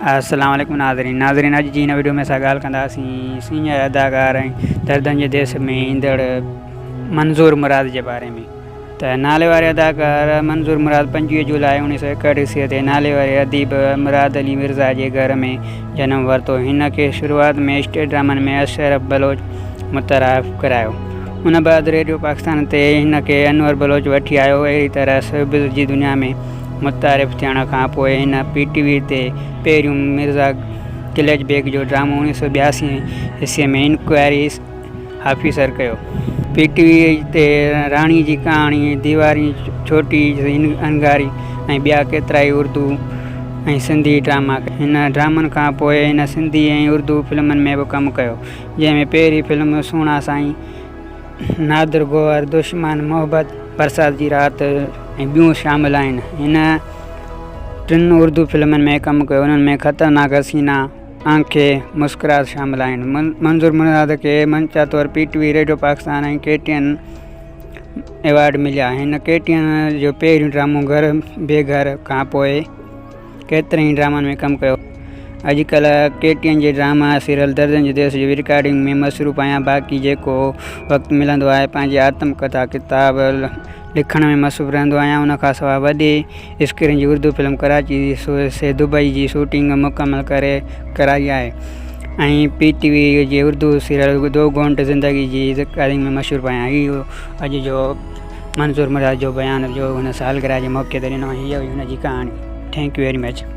السلام عليڪم ناظرين ناظرين اڄ جي هن وڊيو ۾ اسان ڳالهه ڪنداسين سينئر اداڪار ۽ دردن جي ديس ۾ ايندڙ منظور مراد جي باري ۾ ته نالي واري اداڪار منظور مراد 25 جولاء 1961 عيسوي تي نالي واري اديب مراد علي مرزا جي گهر ۾ جنم ورتو. هن کي شروعات ۾ اسٽيج ڊرامن ۾ اشرف بلوچ متعارف ڪرايو. ان بعد ريڊيو پاڪستان تي هن کي انور بلوچ وٺي آيو. اهڙي طرح شوبز جي دنيا ۾ متعارف ٿيڻ کان پوء هن پي ٽي وي تي پهريون مرزا قليچ بيگ جو ڊرامو 1982 عيسوي ۾ انڪوائري آفيسر ڪيو. پي ٽي وي تي راڻي جي ڪهاڻي، ديواري ڇوٽي انگاري ۽ ٻيا ڪيترائي اردو ۽ سنڌي ڊراما ڪيا. هن ڊرامن کان پوء هن سنڌي ۽ اردو فلمن ۾ به ڪم ڪيو، جنهن ۾ پهرين فلم سهڻا سائين، نادر گوهر، دشمن محبت، برسات جي رات ۽ ٻيون شامل آهن. هن ٽن اردو فلمن ۾ ڪم ڪيو، انهن ۾ خطرناڪ حسينا، آنکين مسڪراهٽ شامل آهن. منظور مراد کي منچا طور P T V, radio Pakistan ۽ K T N award مليا. هن ڪي ٽي اين جو پهريون ڊرامو گهر بي گهر کان پوء ڪيترن ئي ڊرامن ۾ ڪم ڪيو. اڄڪلهه ڪي ٽي اين جي ڊراما سيريل دردن جي ديس جي رڪارڊنگ ۾ مصروف آهيان باقي جيڪو وقت ملندو آهي پنهنجي آتم ڪٿا ڪتاب لکڻ ۾ مصروف رهندو آهيان. ان کان سواء وڏي اسڪرين جي اردو فلم ڪراچي سي دبئي جي شوٽنگ مڪمل ڪري ڪرائي آهي ۽ پي ٽي وي جي اردو سيريل دو گهونٽ زندگي جي رڪارڊنگ ۾ مشهور آهيان. هي هو اڄ جو منظور مراد جو بيان جو هن سالگرهه جي موقعي تي ڏنو ۽ هيء هئي هن جي ڪهاڻي. Thank you very much.